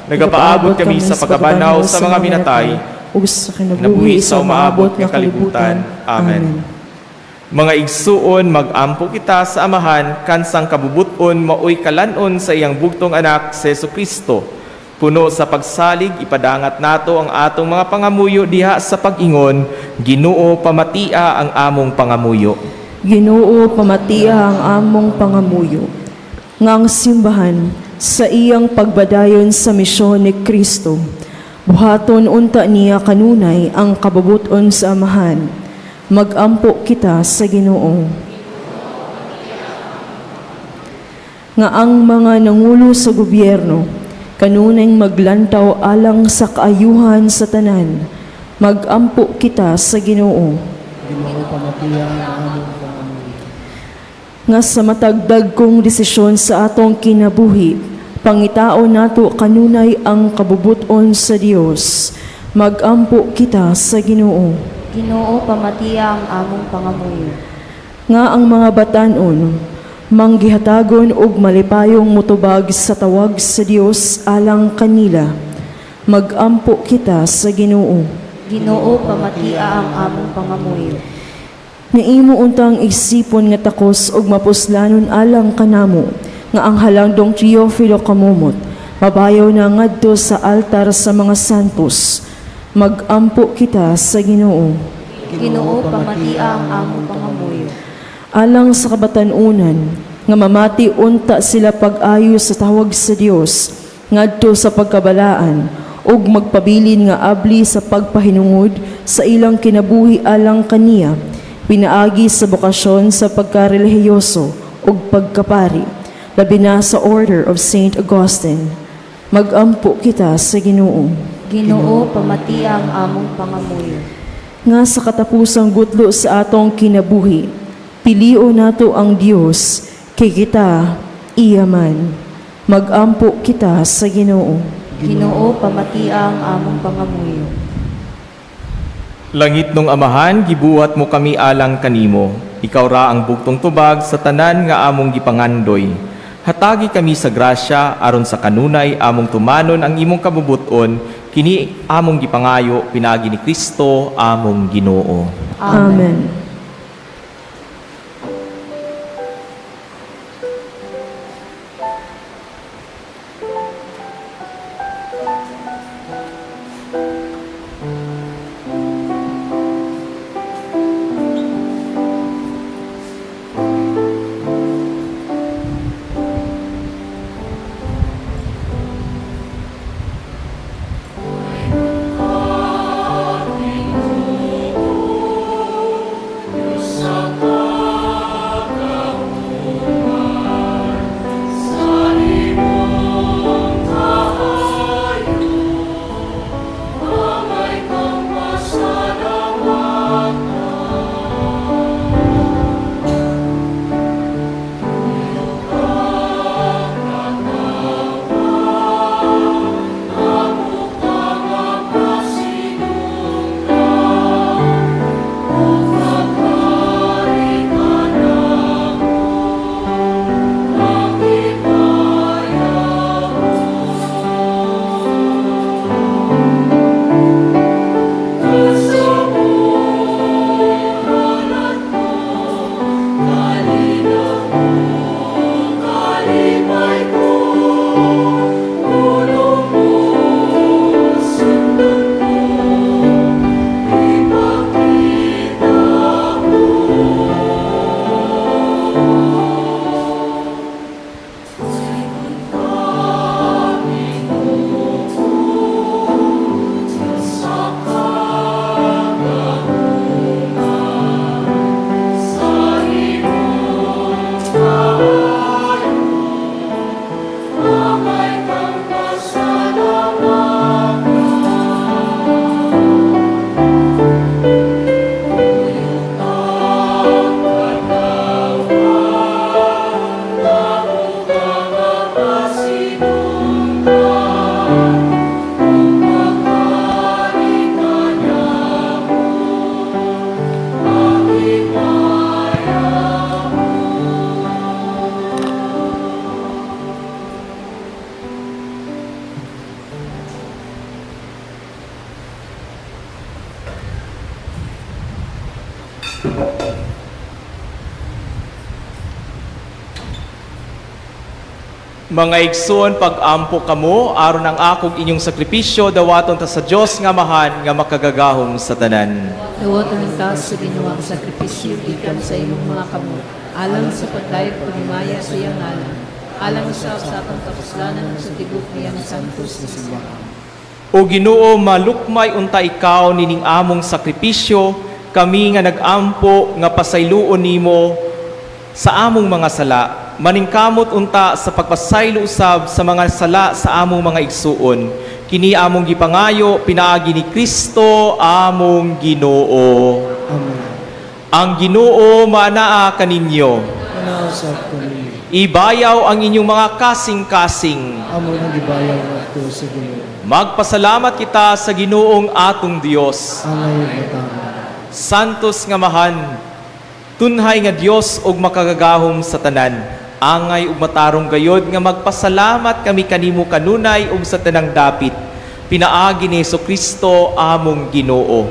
Nagapaabot kami sa pagkabanhaw sa mga minatay Ug sa kinabuhi kinabuhi sa umaabot nga kalibutan. Amen. Mga igsuon, magampo kita sa Amahan kansang kabubuton maoy kalanon sa iyang bugtong anak si Kristo. Puno sa pagsalig, ipadangat nato ang atong mga pangamuyo diha sa pag-ingon, Ginoo, pamatia ang among pangamuyo. Ginoo, pamatia ang among pangamuyo. Nga ang simbahan sa iyang pagbadayon sa misyon ni Kristo, buhaton unta niya kanunay ang kabubuton sa Amahan. Magampo kita sa Ginoo. Nga ang mga nangulo sa gobyerno kanunay maglantaw alang sa kaayuhan sa tanan. Magampo kita sa Ginoo. Ginoo, pamatiya ang among pangamuyo. Nga sa matag dagkong desisyon sa atong kinabuhi, pangitaon nato kanunay ang kabubuton sa Dios. Magampo kita sa Ginoo. Ginoo, pamatia ang among pangamuyo. Nga ang mga batanon manggihatagon og malipayong motubag sa tawag sa Dios alang kanila. Magampo kita sa Ginoo. Ginoo, pamatia ang among pangamuyo. Nga imo untang isipon nga takos og mapuslanon alang kanamo nga ang halangdong Teofilo Camomot mabayaw na ngadto sa altar sa mga santos. Magampo kita sa Ginoo. Ginoo, pamatia ang among pangamuyo. Alang sa kabatan-unan nga mamati unta sila pag-ayo sa tawag sa Dios ngadto sa pagkabalaan ug magpabilin nga abli sa pagpahinungod sa ilang kinabuhi alang kaniya, pinaagi sa bokasyon sa pagkarelihiyoso ug pagkapari, labi na sa Order of Saint Augustine. Magampo kita sa Ginoo. Ginoo, pamatia ang among pangamuyo. Nga sa katapusang gutlo sa atong kinabuhi, pilio nato ang Dios, kay kita iya man. Magampo kita sa Ginoo. Ginoo, pamatia ang among pangamuyo. Langitnong Amahan, gibuhat mo kami alang kanimo. Ikaw ra ang bugtong tubag sa tanan nga among gipangandoy. Hatagi kami sa grasya aron sa kanunay among tumanon ang imong kabubuton, kini among gipangayo pinaagi ni Kristo among Ginoo. Amen. Sa Mga igsoon, pag-ampo kamo aron ang akog inyong sakripisyo dawaton ta sa Dios nga Amahan nga makagagahom sa tanan. Dawatan ka sa Ginoo ang sakripisyo gikan sa imong mga kamot, alang sa pagdayeg paghimaya sa iyang ngalan, alang sa sa atong kapuslanan ug sa tibuok niyang santos nga simbahan. O Ginoo, malukmay unta ikaw nining among sakripisyo, kami nga nag-ampo nga pasayloon nimo sa among mga sala. Maningkamot unta sa pagpasaylo usab sa mga sala sa among mga igsuon. Kini among gipangayo pinaagi ni Kristo among Ginoo. Amen. Ang Ginoo maanaa kaninyo. Manausap kami. Ibayaw ang inyong mga kasing-kasing. Amo nang gibayaw ngadto sa Ginoo. Magpasalamat kita sa Ginoong atong Dios. Angay matarong. Santos nga Amahan, tunhay nga Dios ug makagagahom sa tanan. Angay ug matarong gayod nga magpasalamat kami kanimo kanunay ug sa tanang dapit. Pinaagi ni Kristo among Ginoo.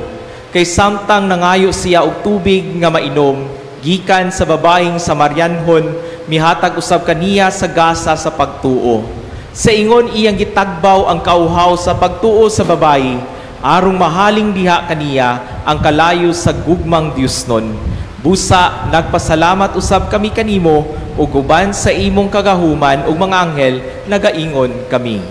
Kay samtang nangayo siya og tubig nga mainom gikan sa babaeng Samarianhon, mihatag usab kaniya sa gasa sa pagtuo. Sa ingon iyang gitagbaw ang kauhaw sa pagtuo sa babayi, arong mahaling diha kaniya ang kalayo sa gugmang Diosnon. Busa nagpasalamat usab kami kanimo ug uban sa imong kagahuman ug mga anghel nagaingon kami.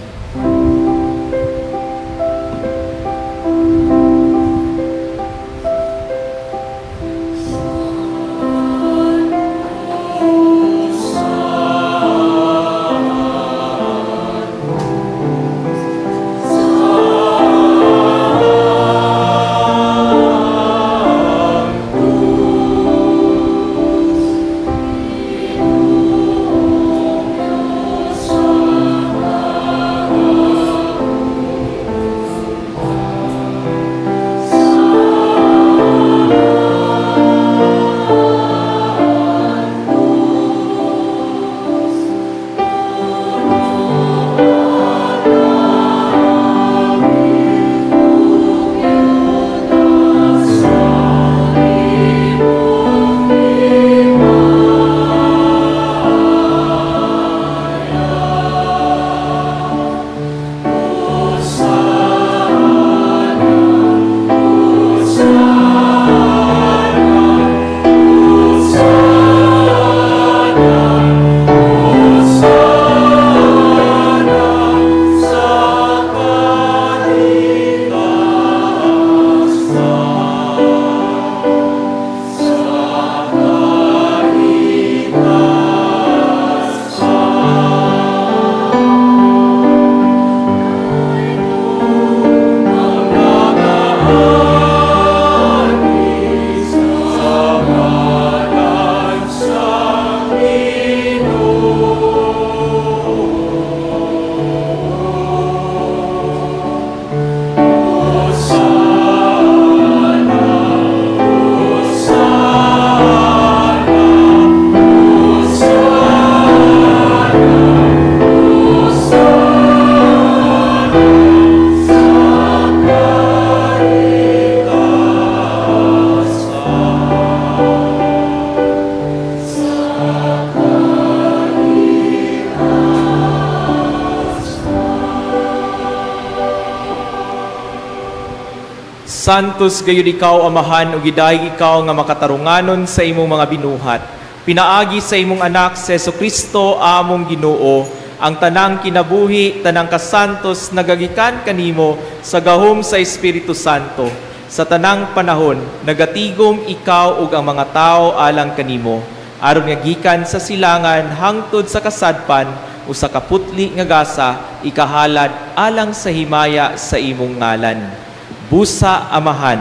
Santos gayud ikaw, Amahan, ug gidayeg ikaw nga makatarunganon sa imong mga binuhat. Pinaagi sa imong anak si Kristo among Ginoo, ang tanang kinabuhi, tanang kasantos nagagikan kanimo sa gahom sa Espiritu Santo. Sa tanang panahon, nagatigom ikaw ug ang mga tao alang kanimo. Aron nga gikan sa silangan hangtod sa kasadpan usa ka putli nga gasa ikahalad alang sa himaya sa imong ngalan. Busa, Amahan,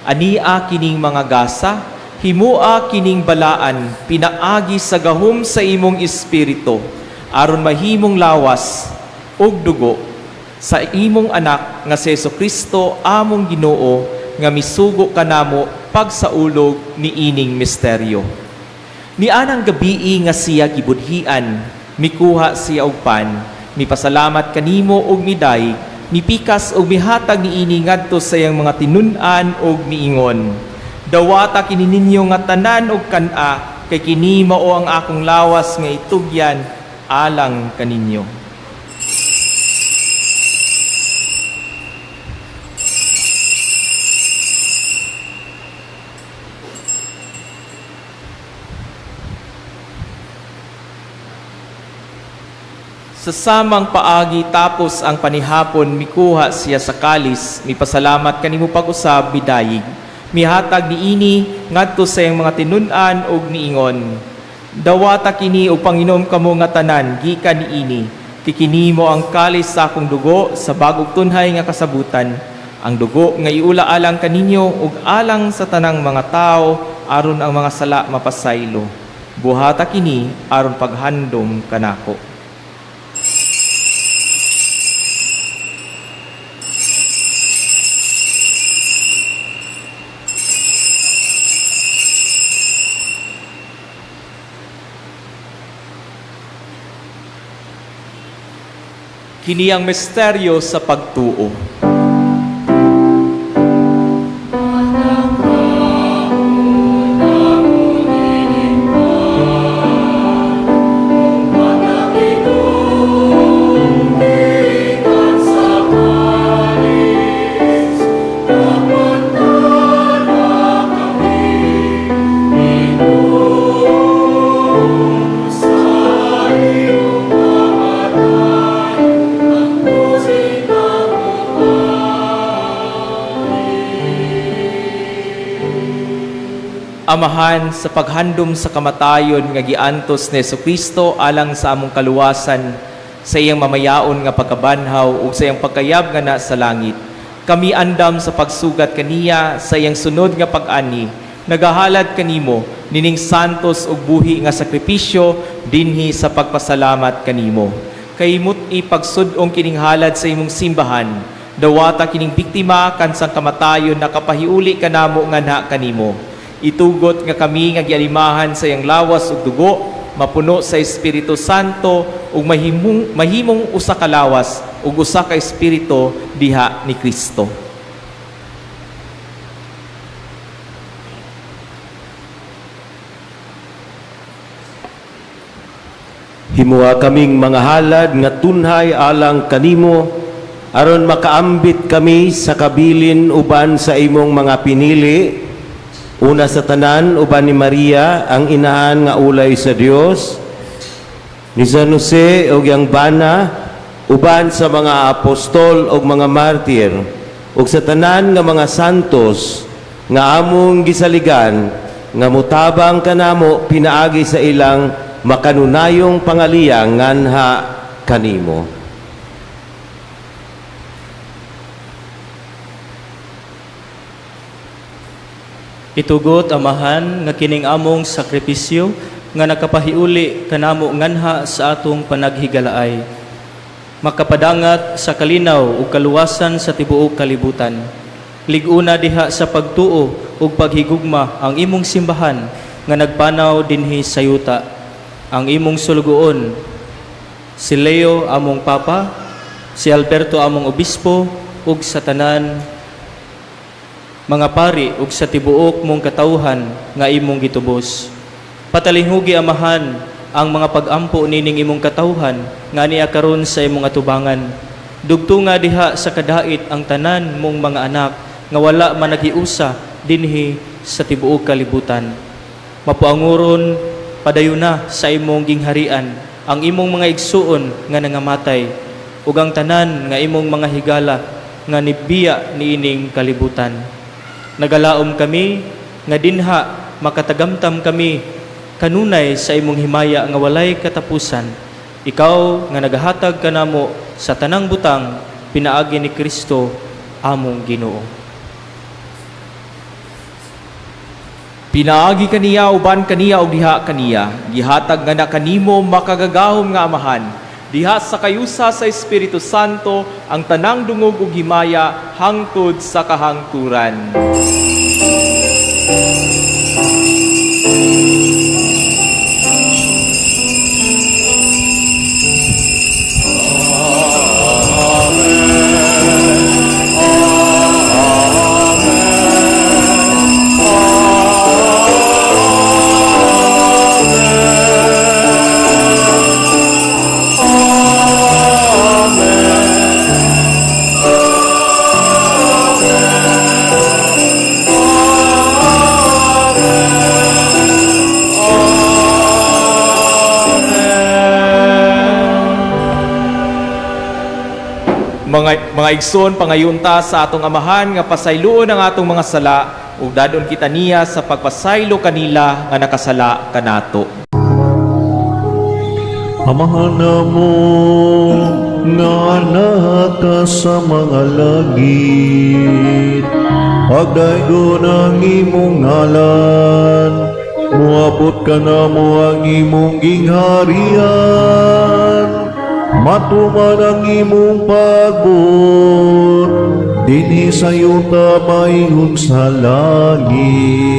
ania kining mga gasa, himua kining balaan, pinaagi sa gahom sa imong espiritu, aron mahimong lawas ug dugo sa imong anak nga si Kristo among Ginoo nga misugo kanamo pagsaulog niining misteryo. Nianang gabii nga siya gibudhian, mikuha siya og pan, mipasalamat kanimo og midayeg, mipikas og mihatag niini ngadto sa iyang mga tinun-an og miingon: "Dawata kini ninyo nga tanan og kan-a, kay kini mao ang akong lawas nga itugyan alang kaninyo. Sa samang paagi tapos ang panihapon, mikuha siya sa kalis, mipasalamat kanimo pag-usab, midayig. Mihatag niini ngadto sa iyang mga tinun-an ug niingon. Dawata kini ug panginom kamo nga tanan gikan niini. Kini mo ang kalis sa akong dugo sa bagong tunhay nga kasabutan. Ang dugo nga iula alang kaninyo ug alang sa tanang mga tawo aron ang mga sala mapasaylo. Buhata kini aron paghandom kanako. Kini ang misteryo sa pagtuo. Amahan, sa paghandom sa kamatayon nga giantos ni Kristo alang sa among kaluwasan, sa iyang mamayaon nga pagkabanhaw ug sa iyang pagkayab nga na sa langit. Kami andam sa pagsugat kaniya sa iyang sunod nga pag-ani, nagahalad kanimo nining santos ug buhi nga sakripisyo dinhi sa pagpasalamat kanimo. Kay mut-i pagsud-ong kining halad sa imong simbahan, dawata kining biktima kansang kamatayon nakapahiuli kanamo nganha kanimo. Itugot nga kami nga gialimahan sa iyang lawas ug dugo, mapuno sa Espiritu Santo ug mahimong usa ka lawas ug usa ka espiritu diha ni Kristo. Himua kaming mga halad nga tunhay alang kanimo aron makaambit kami sa kabilin uban sa imong mga pinili. Una sa tanan, uban ni Maria, ang inahan nga ulay sa Dios, ni San Jose ug iyang bana, uban sa mga apostol ug mga martir, ug sa tanan nga mga santos nga among gisaligan, nga mutabang kanamo pinaagi sa ilang makanunayong pangaliyang nganha kanimo. Itugot, Amahan, nga kining among sakripisyo nga nakapahiuli kanamo nganha sa atong panaghigalaay. Makapadangat sa kalinaw ug kaluwasan sa tibuok kalibutan. Lig-una diha sa pagtuo ug paghigugma ang imong simbahan nga nagpanaw dinhi sa yuta. Ang imong sulugoon, si Leo among Papa, si Alberto among Obispo, ug sa tanan mga pari ug sa tibuok mong katawhan nga imong gitubos. Patalinghugi, Amahan, ang mga pag-ampo nining imong katawhan nga niya karon sa imong atubangan. Dugtunga diha sa kadait ang tanan mong mga anak nga wala man naghiusa dinhi sa tibuok kalibutan. Mapuanguron padayon na sa imong gingharian ang imong mga igsuon nga nangamatay ug ang tanan nga imong mga higala nga nibiya niining kalibutan. Nagalaom kami nga dinha makatagamtam kami kanunay sa imong himaya nga walay katapusan. Ikaw nga nagahatag kanamo sa tanang butang pinaagi ni Kristo among Ginoo. Pinaagi kaniya uban kaniya og diha kaniya, gihatag nga na kanimo makagagahom nga Amahan, diha sa kayusa sa Espiritu Santo ang tanang dungog ug himaya hangtod sa kahangturan. Mga igsoon, pangayunta sa atong Amahan nga pasayloon ang atong mga sala ug dadon kita niya sa pagpasaylo kanila nga nakasala kanato. Amahan namo nga naka sa mga langit, pagdaygon ang imong ngalan, muabot ka namo ang imong gingharian, matuman ang imong pagbuot, dinhi sa yuta maingon sa langit.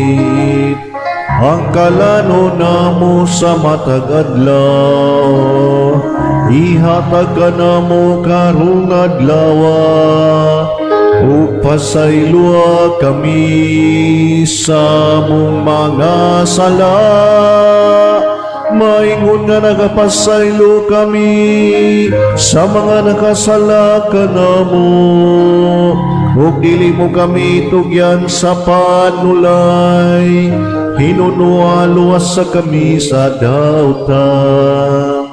Ang kalano namo sa matag adlaw, ihatag kanamo karong adlaw, ug pasayloa kami sa among mga sala, maingon nga nagapasaylo kami sa mga nakasala kanamo, ug dili mo kami tugyan sa panulay, hinunoa luwasa kami sa dautan.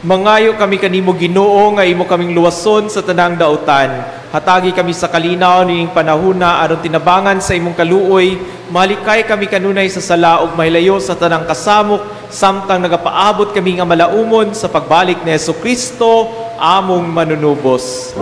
Mangayo kami kanimo, Ginoo, nga imo kaming luwason sa tanang dautan. Hatagi kami sa kalinaw nining panahuna aron tinabangan sa imong kaluoy, malikay kami kanunay sa sala ug mahilayo sa tanang kasamok samtang nagapaabot kami nga malaumon sa pagbalik ni Hesukristo among manunubos.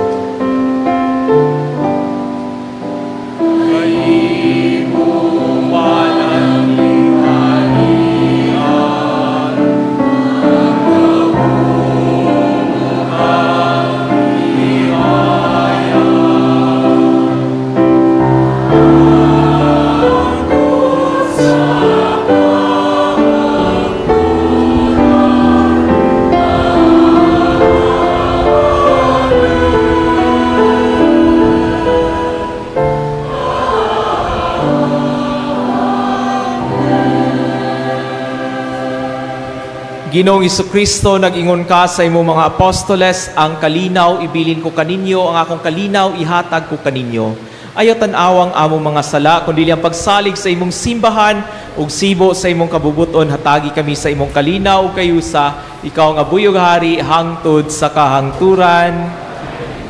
Ginoong Hesukristo, nag-ingon ka sa imong mga apostoles, ang kalinaw ibilin ko kaninyo, ang akong kalinaw ihatag ko kaninyo. Ayaw tan-awang among mga sala, kundi ang pagsalig sa imong simbahan ug sibo sa imong kabubuton, hatagi kami sa imong kalinaw ug kayusa, ikaw nga buyog hari hangtod sa kahangturan.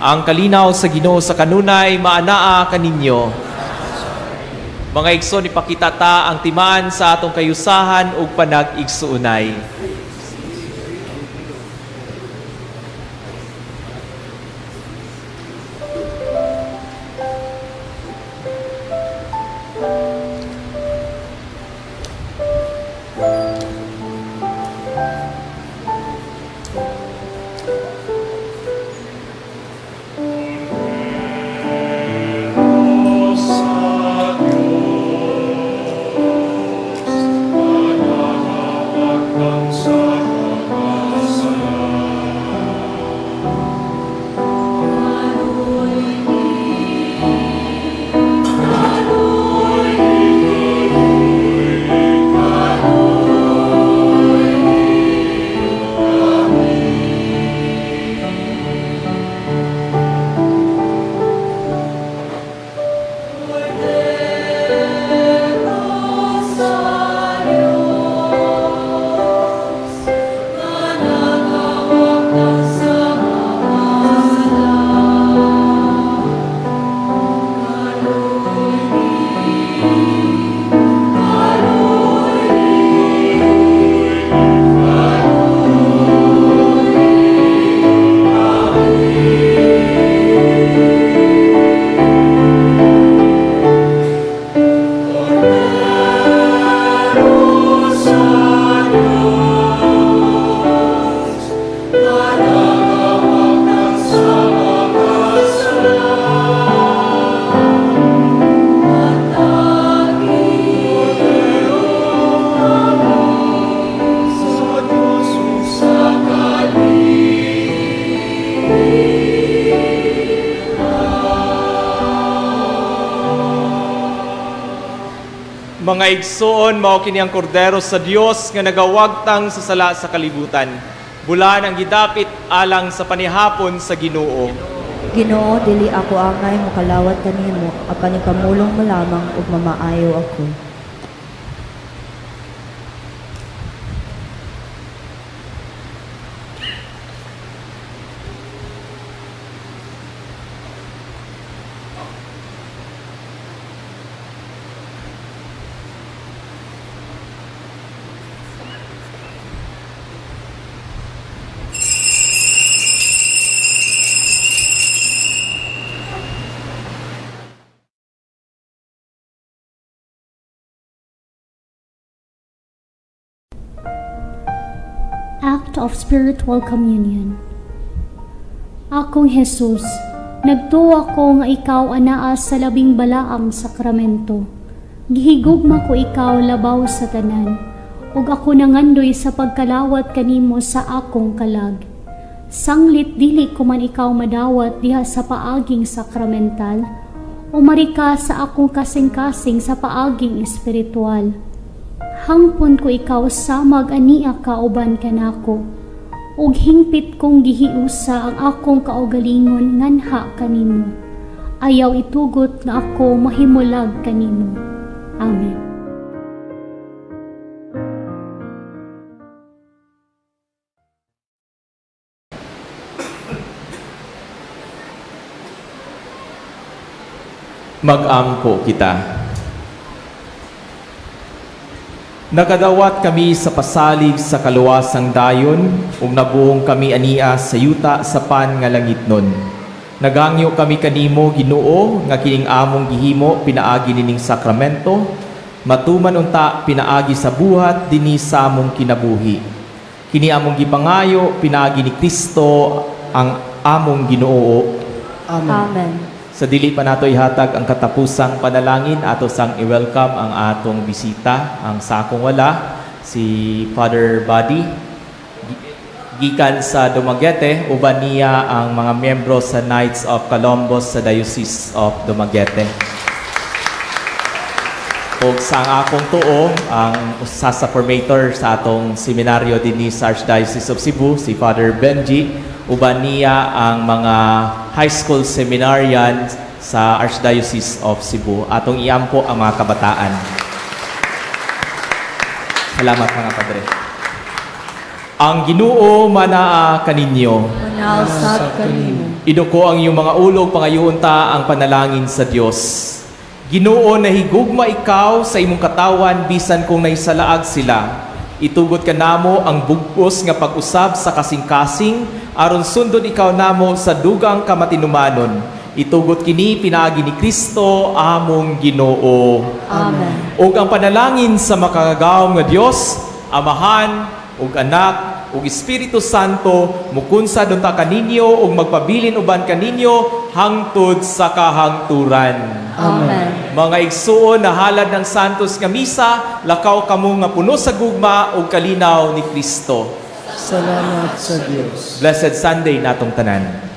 Ang kalinaw sa Ginoo sa kanunay maanaa kaninyo. Mga igsoon, ipakita ta ang timaan sa atong kayusahan ug panag-igsuonay. Mga igsoon, mao kini ang kordero sa Dios nga nagawagtang sa sala sa kalibutan. Bulan ang gidapit alang sa panihapon sa Ginoo. Ginoo, dili ako angay mokalawat kanimo, apan ipamulong mo lamang ug mamaayo ako. Act of Spiritual Communion. Akong Jesus, nagtuo ko nga ikaw anaa sa labing balaang sakramento. Gihigugma ko ikaw labaw sa tanan, ug ako nangandoy sa pagkalawat kanimo sa akong kalag. Sanglit dili ko man ikaw madawat diha sa paaging sakramental, umari ka sa akong kasing-kasing sa paaging espiritual. Hangpon ko ikaw samag ania ka uban kanako, ug hingpit kong gihiusa ang akong kaugalingon nganha kanimo. Ayaw itugot nga ako mahimulag kanimo. Amen. Mag-ampo kita. Nakadawat kami sa pasalig sa kaluwasang dayon, ug nabuong kami ania sa yuta sa pan nga langitnon. Nagangyo kami kanimo, Ginoo, nga kining among gihimo pinaagi nining sakramento, matuman unta pinaagi sa buhat dinhi sa among kinabuhi. Kini among gipangayo pinaagi ni Kristo ang among Ginoo. Amen. Amen. Sa dili pa nato ihatag ang katapusang panalangin, ato sang i-welcome ang atong bisita, ang sakong wala, si Father Buddy, gikan sa Dumaguete, uban niya ang mga miyembro sa Knights of Columbus sa Diocese of Dumaguete. Ug sa ang akong tuo, ang usa sa formator sa atong seminaryo dinhi sa Archdiocese of Cebu, si Father Benji, uban niya ang mga high school seminarian sa Archdiocese of Cebu. Atong iampo ang mga kabataan. Salamat, mga padre. Ang Ginoo manaa kaninyo. Manaa usab kanimo. Iduko ang iyong mga ulog, pangayoon ta ang panalangin sa Dios. Ginoo, nahigugma ikaw sa imong katawan bisan kung nahisalaag sila. Itugot kanamo ang bugos nga pag-usab sa kasing-kasing aron sundon ikaw namo sa dugang kamatinumanon. Itugot kini pinaagi ni Kristo among Ginoo. Amen. Ug ang panalangin sa makagagahom nga Dios, Amahan ug Anak ug Espiritu Santo, mukunsad unta kaninyo ug magpabilin uban kaninyo hangtod sa kahangturan. Amen. Mga igsuon, nahalad ng Santos nga Misa, lakaw kamo nga puno sa gugma ug kalinaw ni Kristo. Salamat sa Dios. Blessed Sunday natong tanan.